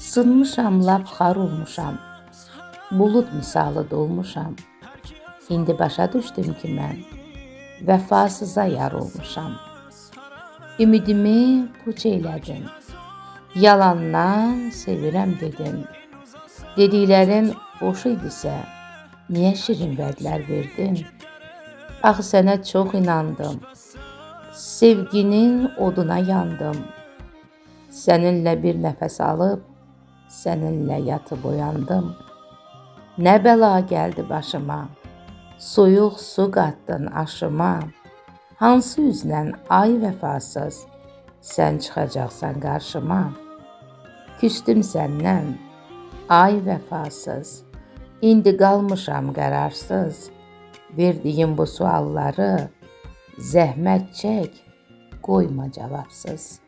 Sınmışam, lap xar olmuşam. Bulud misalı dolmuşam. İndi başa düşdüm ki mən vəfasıza yar olmuşam. Ümidimi puç eylədin. Yalandan sevirəm dedin. Dediklərin boş idisə, niyə şirin vədlər verdin? Axı sənə çox inandım. Sevginin oduna yandım. Səninlə bir nəfəs alıb, səninlə yatıb oyandım. Nə bəla gəldi başıma? Soyuq su qatdın aşıma. Hansı üzlə ay vəfasız sən çıxacaqsan qarşıma? Küstüm səndən, ay vəfasız. İndi qalmışam qərarsız. Verdiyim bu sualları zəhmət çək, qoyma cavabsız.